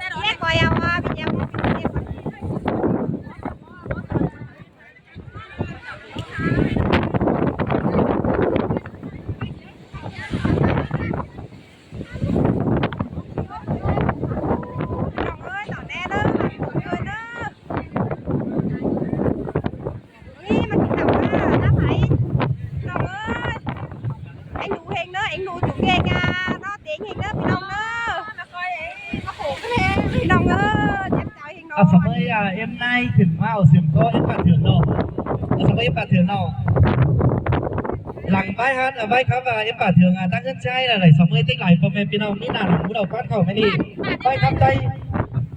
ແຍກ ຂ້ອຍເອົາວ່າໄປແຈກ ນີ້ມາກິນເຂົ້າໜ້າ ໜ້າໃຜ ນ້ອງເອີຍ. ເອັງດູເຮັງເດີ ເອັງດູຈູເກັ່ງອ່ະເນາະ ເຕັງເຮັງເດີພີ່ນ້ອງເດີ. ພີ່ນ້ອງເອີຍ ເຈັບໃຈເຮັງເນາະ. ເອົາສະເໝີຍ ເອັມນາຍຂຶ້ນມາເອົາເສີມກໍເອັມປາເຖືອງເນາະ ເອົາສະເໝີຍ ເອັມປາເຖືອງເນາະ. ຫຼັງໄມ້ຮັດ ໄມ້ຄຳວ່າເອັມປາເຖືອງ ອາ ຕັ້ງເຮືອນໃຊ້ລະໄດ ສະເໝີຍເຕັກຫຼາຍ ພໍ່ແມ່ພີ່ນ້ອງ ມີໜ້າຫຼັງໝູ່ເຫຼົ່າປ້ານເຂົ້າມານີ້ ໄມ້ຄຳໃຈ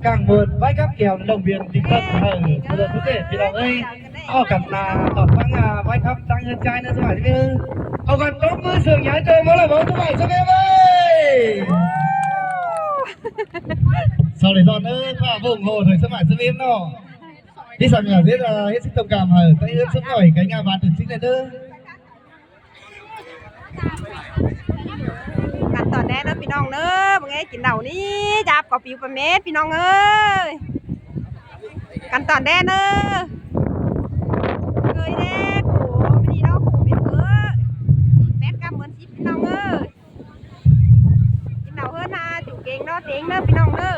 ກາງເມີນ ໄມ້ຄຳແກ້ວ ດອງບຽນ ຕິກເຕີກ ເອີ ເພິ່ນທຸກເດ້ພີ່ນ້ອງເອີຍ. ເອົາກັນນາຕອນຟັງ ອາ ໄວ້ຄຳຕັ້ງເຮືອນໃຈນະ ສະບາຍດີເດີ. ເອົາກັນຕົບມືສຽງໃຫຍ່ໂຕມາລະ ເວົ້າສະບາຍສະເບເວີຍ. ສອຣີດອນເອີ ພາວົງໂຫດໃຫ້ສະບາຍສະເບເນາະ. ທີ່ສຳຄັນເຮັດ ເຮັດສິ່ງຕ້ອງການໃຫ້ ແຕ່ເຮືອນສຸດໜ້ອຍ ໄກງາມບານເປັນສິ່ງໃດເດີ. ກັນຕອນແດ່ເດີພີ່ນ້ອງເດີ. ເບິ່ງເອີຍ ກິນເຫຼົ້ານີ້ ຈັບກໍປິວປະເມັດພີ່ນ້ອງເອີຍ. ກັນຕອນແດ່ເດີ. ເອີຍເດ້ ໂອ້ ມີດອກ ໂອ້ ເປັນເອີ ແປດກຳເງິນສິບພີ່ນ້ອງເອີຍ. ກິນເຫຼົ້າເຮືອນນາ ຈູເກັ່ງເນາະ ເຕັງເດີພີ່ນ້ອງເດີ.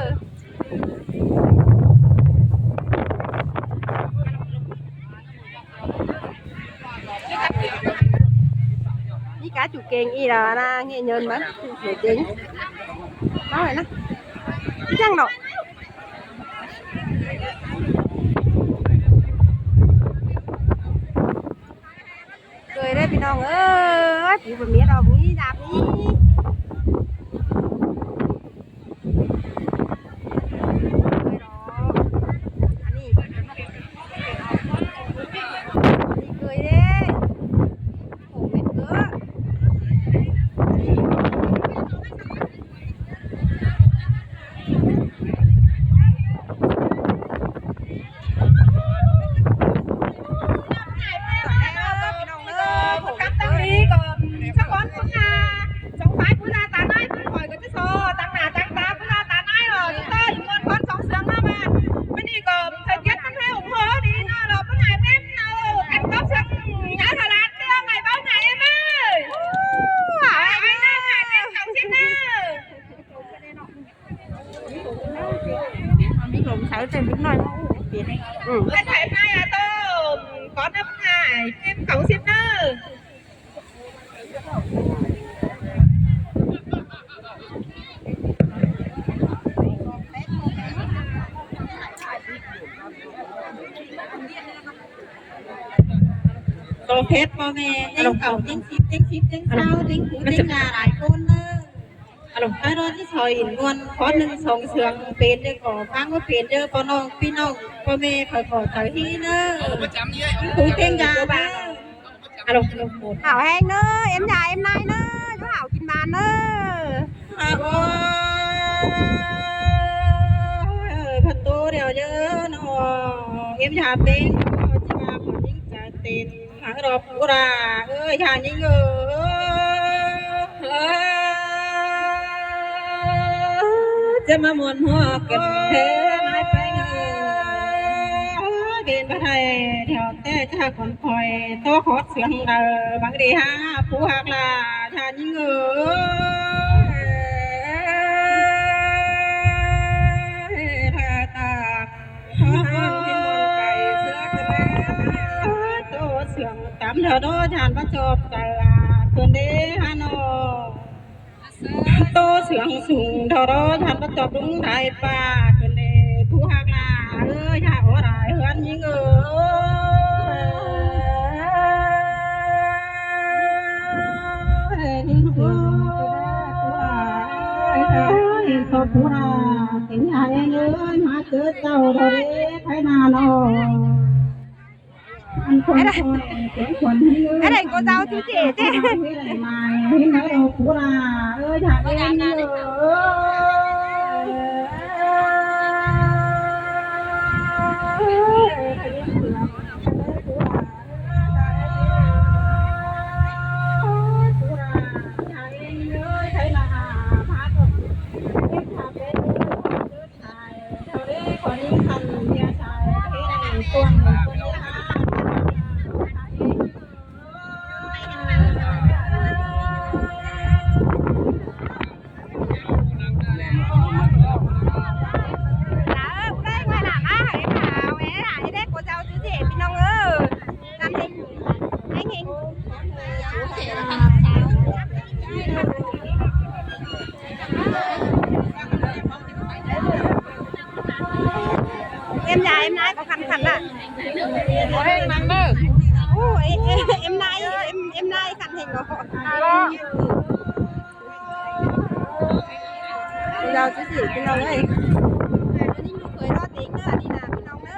ນີ້ກະຈູເກັ່ງອີ່ລະນາ ເງຍເຍີນມາ ເງຍເກັ່ງ ເອົາໄວ້ນະ ຍັງເນາະ. ນ້ອງເອີຍ ປູບໍ່ເມັດອອກນີ້ດາບນີ້ ອັນນີ້ ນີ້ເຄີຍເດ້ ໂອ້ ເມັດເກີ. ກັບທາງນີ້ກໍສະກອນພຸດທາ ສອງຝ່າຍພຸດທາຕານາຍ ຜູ້ຂ້ອຍກໍຈະຊໍຕັ້ງໜ້າຕັ້ງຕາພຸດທາຕານາຍເນາະ ເຕີຍມ່ວນຄອນສອງເຊື່ອງມາບ້ານ ມື້ນີ້ກໍເຂົາກຽດມັນແທ້ໂຫດີເນາະ ລອບມັນຫາຍເຕັມເອົາກັນກັບເຊື່ອງຍາວທະລາດເລື່ອງໃຫ້ເບົາໃຫຍ່ເອີຍ ໃຫ້ໄດ້ເຕັມເກົ້າສິບເດີ. ມີລົມໃຊ້ເຕັມນິດໜ້ອຍເນາະ ອືມ ເພິ່ນໃຫ້ມາໂຕ ກ່ອນນຳຫາຍເຕັມເກົ້າສິບເດີ. ໂຕເພັດພໍ່ແມ່ ເຕັມເກົ້າ ເຕັມສິບ ເຕັມສິບ ເຕັມຊາວ ເຕັມຜູ້ເຕັມໜ້າຫຼາຍຄົນເດີ. ອາລົມ ໄປລໍທີ່ຊອຍອິນມ່ວນ ຂໍໜຶ່ງສອງເຊື່ອງເປັນເດີ ກໍຟັງວ່າເປັນເດີ ພໍ່ນ້ອງ ພີ່ນ້ອງ ພໍ່ແມ່ ຂ້ອຍຂໍໃຈດີເດີ ຜູ້ເກັ່ງຢາເດີ. ອາລົມ ຫາວແຮງເດີ ເອັມຢາເອັມນາຍເດີ ຢູ່ຫາວກິນໝານເດີ. ໂອ້ຍ ພັນໂຕດຽວເດີເນາະ ເອັມຢາເປັນ ຊິວ່າຜູ້ຍິງຈະເຕັ້ນ ຫາງດອກກຸລາເອີຍ ທ່ານຍິງເອີຍ ຈະມາມ່ວນຫົວກັນແທ້ນາຍແປ້ງເອີຍ ເປັນບໍ່ໄດ້ແຖວແຕ່ຈາກຄົນຂ້ອຍ ໂຕຂອດສຽງເດີ ບັງດີຫາຜູ້ຮັກລາ ທ່ານຍິງເອີຍ ຖ້າຕາ ໂຕເຊື່ອງຕ່ຳເດີ ທ່ານມາຈອບໃຈ ອາ ເພິ່ນເດຫານ້ອງ ໂຕເຊື່ອງສູງເດີ ທ່ານມາຈອບລຸງໄດ້ປ້າ ເພິ່ນເດ ຜູ້ຮັກຫຼາເອີຍ ຢ່າໂອລາຍເຮືອນຍິງເອີຍ. ເອີຍ ເປັນຫຍັງເອີຍ ມາເຈີເຈົ້າເດ ໃຜນານ້ອງ ອັນຄົນ ອັນໃດກໍເຈົ້າຈຸເຈເຈ ເຫັນໄດ້ອອກຜູ້ລາເອີຍ ຖ້າເຫັນເອີຍ. ເອັມຢາເອັມນາຍກໍຄັນຄັນລະ ໂອ້ຍ ເອັມນາຍ ເອັມນາຍຄັນເຫັນບໍ່ ເຈົ້າຊິຊິພີ່ນ້ອງເອີຍ ອັນນີ້ລູກເຂີຍລໍຕິງເດີ ອັນນີ້ນະພີ່ນ້ອງເດີ.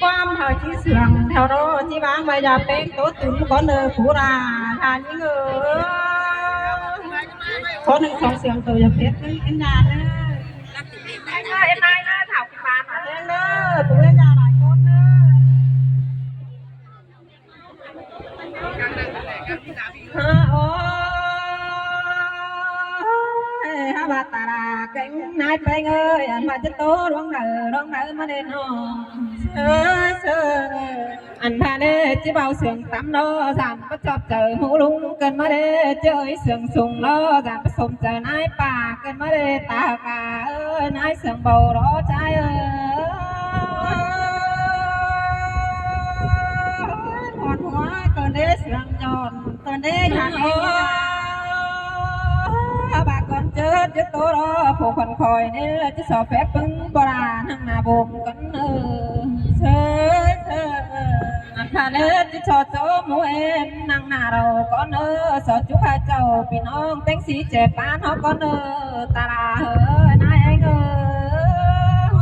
ຄວາມເຮົາຊິເຊື່ອງແຖວລໍ ຊິວາງໄວ້ຢ່າເປັນໂຕຕຶງກ່ອນເດີຜູ້ຫຼ້າທ່ານຍິງເອີຍ. ຂໍໜຶ່ງສອງສຽງໂຕຢ່າເພັດເປັນນານເດີ. ເອີ ເອັນນາຍເດີ ເຖົ້າກິນບານມາແຮງເດີ ປູເວຍາຫຼາຍຄົນເດີ. ຮາ ໂອ້ຍ ຮາ ວ່າຕາລາເກັ່ງນາຍແປ້ງເອີຍ ອັນວ່າຈະໂຕລວງເດີ ລວງເດີມາເດ້ນ້ອງເຊີຍ ເຊີຍ. ອັນພາເດຈິເວົ້າເຊິ່ງຕ່ຳເນາະ ສານປະຈອບໃຈໝູລຸງ ເກີນມາເດເຈີເຊິ່ງສູງເນາະ ສານປະສົມໃຈນາຍປ່າ ເກີນມາເດຕາກາເອີຍ ນາຍເຊິ່ງເບົາລໍໃຈເອີຍ. ຮອນຫົວເກີນເດເຊື່ອງຍ້ອນ ເກີນເດທາງເອງ ບາກກ່ອນເຈີເຈີໂຕລໍ ຜູ້ຄົນຄອຍເນ ຈະສອບແຟບປຶງບໍ່ລາ ນັ່ງໜ້າບົມກັນເອີ ເຊີຍ ເຊີຍ. ອັນທາເນດຊິຊອດໂຈໝູເອງ ນັ່ງໜ້າເຮົາກ່ອນເອີ ຊອດຈຸໃຫ້ເຈົ້າພີ່ນ້ອງ ແຕ່ງສີແຈປານເຮົາກ່ອນເອີ ຕາລາເອີຍ ນາຍເອງເອີຍ. ໂ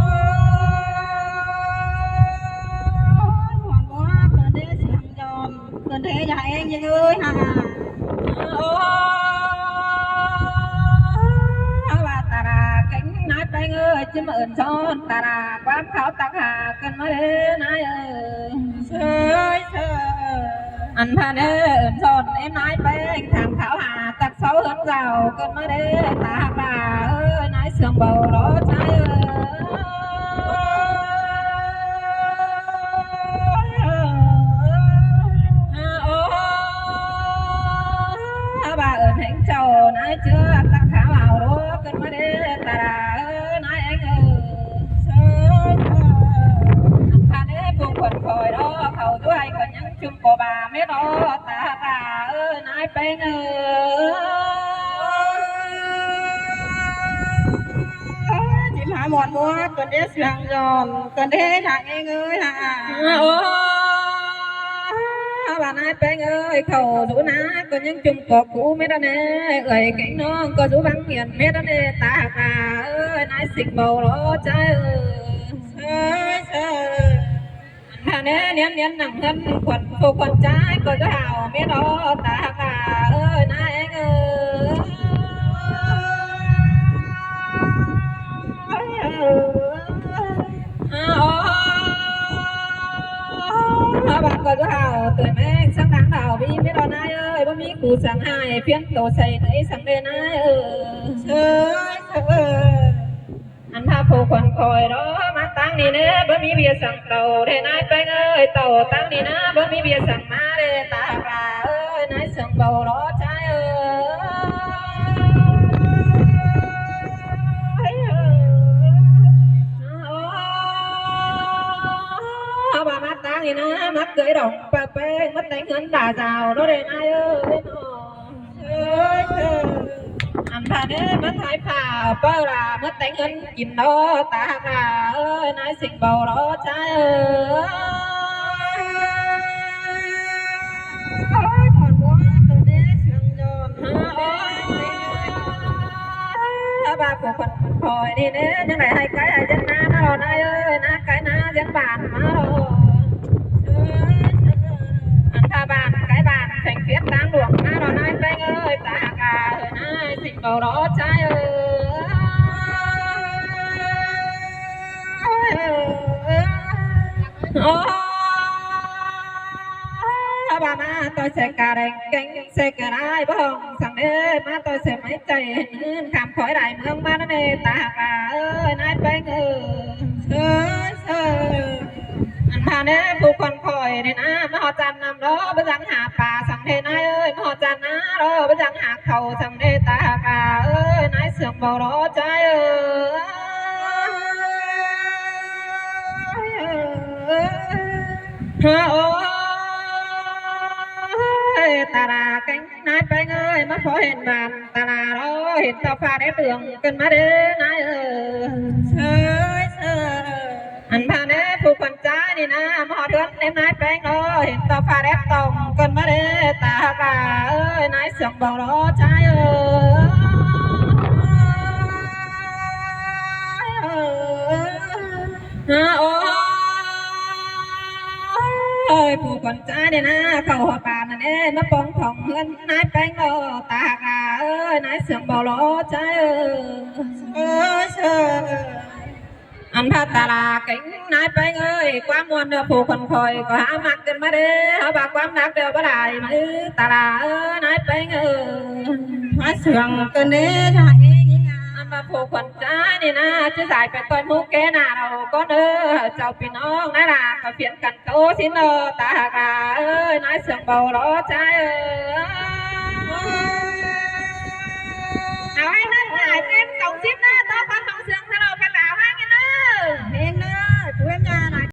ອ້ຍ ມ່ວນບໍ່ ເກີນເດສຽງຍ້ອນ ເກີນເດຢ່າເອງເອີຍຫາ ໂອ້ຍ ວ່າຕາລາເກັ່ງນາຍແປ້ງເອີຍ ຈະມາເອີ້ນຊ້ອນຕາລາ ຄວາມຂາວຕາກຫາ ເກີນມາເດີນາຍເອີຍ ເຊີຍ ເຊີຍ. ອັນພາເດີເອີ້ນສອນເອັມນາຍແປ້ງ ຖາມຂ່າວຫາ ຈັກເຊົາເຮືອນເກົ່າ ເກີນມາເດີຕາຮັກຫຼ້າເອີຍ ນາຍເຊື່ອງເບົາລໍໃຈເອີຍ ໂອ້ ວ່າເອີ້ນແຫ່ງເຈົ້ານາຍເຈີ ຕັກຂາວເອົາໂລ ເກີນມາເດີຕາລາເອີຍ ນາຍແອງເອີຍ ເຊີຍ ເຊີຍ. ອັນພາເດີຜູ້ຄົນຄອຍລໍ ເຂົ້າດ້ວຍກໍຍັງ ຈຸມໂກບາແມ່ນອ ຕາຕາເອີຍ ນາຍແປ້ງເອີຍ ຊິມາໝອດໝວດ ຕົນເດສຽງຍ້ອນ ຕົນເດນາງເອງເອີຍ ຫາ ໂອ້ ວ່ານາຍແປ້ງເອີຍ ເຂົ້າສູ່ນາກໍຍັງຈຸມກອກກູແມ່ນແນ່ ເອື້ອຍແກ້ງນ້ອງກໍສູ່ບັງຫຽນແມ່ນແນ່ ຕາຕາເອີຍ ນາຍສິງເບົາລໍໃຈເອີຍ ເອີຍ ເອີຍ. ຖ້າແນ່ນຽນນຽນໜັງເຮືອນຂວັນຜູ້ຂວັນໃຈກໍຈະຫາວແມ່ນອ ຕາຫາກຫຼາເອີຍ ນາແອງເອີຍ ອາ ອາ ບາດກໍຈະຫາວເຕີຍແມງສັງດັງດາວບີແມ່ນອ ນາເອີຍ ບໍ່ມີຄູ່ສັງຫາຍ ພຽນໂຕໃສ່ເອີຍສັງເດນາເອີຍ ເອີຍ ເອີຍ. ອັນຖ້າຜູ້ຄົນຄອຍລໍມາຕັ້ງນີ້ເນີ ບໍ່ມີເວຍສັງເຕົາເດນາຍແປ້ງເອີຍ ເຕົາຕັ້ງນີ້ນະ ບໍ່ມີເວຍສັງມາເດ ຕາຫາກຫຼາເອີຍ ນາຍເຊິ່ງເບົາລໍໃຈເອີຍ ເອົາວ່າມາຕັ້ງນີ້ນະ ມາເກີຍດອກປາແປ້ງ ມາແຕ່ງເຮືອນດາສາວໂລເດນາຍເອີຍ ເອີຍ ເອີຍ ອັນພາເນີມາຖ່າຍພາບເປົ່າລາ ມາແຕ່ງເງິນກິນເນາະ ຕາຫາກຫຼາເອີຍ ນາຍສິງເບົາລໍໃຈເອີຍ ໂອ້ຍ ຖອນຫົວຕົນເດສຽງຍ້ອນ ເອີຍ ບາດຜູ້ຄົນຄອຍນີ້ເດ້ ຍັງໄດ້ໃຫ້ໄກ່ໃຫ້ເຈັນນາມາລໍນາຍເອີຍ ນາໄກ່ນາເຈັນບາດມາລໍ ເອີຍ ເອີຍ ອັນພາບາດໄກ່ບາດ ແຂວງເຂດຕາງຫຼວງ ມາລໍນາຍແປ້ງເອີຍ ຕາຫາກອາເອີຍ ນາຍສິງເບົາລໍໃຈເອີຍ ໂອ້ ວ່າມາຕໍ່ແສກາແດງແກງແສກາລາຍບ້ອງສັງເດ ມາຕໍ່ແສໄມ້ໃຈເຫັນອື່ນ ຂ້າມຄອຍຫຼາຍເມືອງມານຳເນ ຕາຫາກອາເອີຍ ນາຍແປ້ງເອີຍ ເອີຍ ເອີຍ. ອັນພາເນີຜູ້ຄົນຄອຍນີ້ນະ ມາຮອດຈານນຳລໍ ບໍ່ສັງຫາປາສັງເດນາເອີຍ ມາຮອດ ຈັນນາລໍ ບໍ່ຈັນຫາກເຂົາສຳເລັດຕາກາເອີຍ ນາຍເຊື່ອງບໍ່ລໍໃຈເອີຍ ໂອ້ຍ ຕາລາເກັ່ງນາຍແປ້ງເອີຍ ມາພໍເຫັນບ້ານຕາລາລໍ ເຫັນທ້າວຟ້າແດດເດືອງ ຂຶ້ນມາເດີນາຍເອີຍ ເຊີຍ ເຊີຍ ອັນພາແດ່ຜູ້ຂວັນໃຈນີ້ນາ ມາຮອດເຮືອນແນມນາຍແປ້ງເອີຍ ເຫັນທ້າວຟ້າແດດຕອງ ເກີນມາເດ້ຕາກາເອີຍ ນາຍເຊື່ອງບໍ່ລໍໃຈເອີຍ ໂອ້ຍ ຜູ້ຂວັນໃຈນີ້ນາ ເຂົ້າຮອດບ້ານນັ້ນເດ້ ມາປ່ອງຂອງເຮືອນນາຍແປ້ງເອີຍ ຕາກາເອີຍ ນາຍເຊື່ອງບໍ່ລໍໃຈເອີຍ ເອີຍ ເອີຍ ອັນພາຕາລາເກັ່ງນາຍແປ້ງເອີຍ ຄວາມມ່ວນເນື້ອຜູ້ຄົນຄອຍກໍຫາມັກຂຶ້ນມາເດ້ ເຮົາວ່າຄວາມໜັກແລ້ວບໍ່ໄດ້ມາເອີຍ ຕາລາເອີຍ ນາຍແປ້ງເອີຍ ມາເຊື່ອງຕົນເດ້ນາເອງ ອັນວ່າຜູ້ຂວັນໃຈນີ້ນາ ຈະສາຍໄປຕ່ອຍໝູ່ແກ່ໜ້າເຮົາກ່ອນເດີ ເຈົ້າພີ່ນ້ອງນາລາກໍພຽງກັນໂຕຊິເນາະ ຕາກາເອີຍ ນາຍເຊື່ອງບໍ່ລໍໃຈເອີຍ ເອົາໃຫ້ເງິນຫຼາຍເຕັມກອງຊິບນາ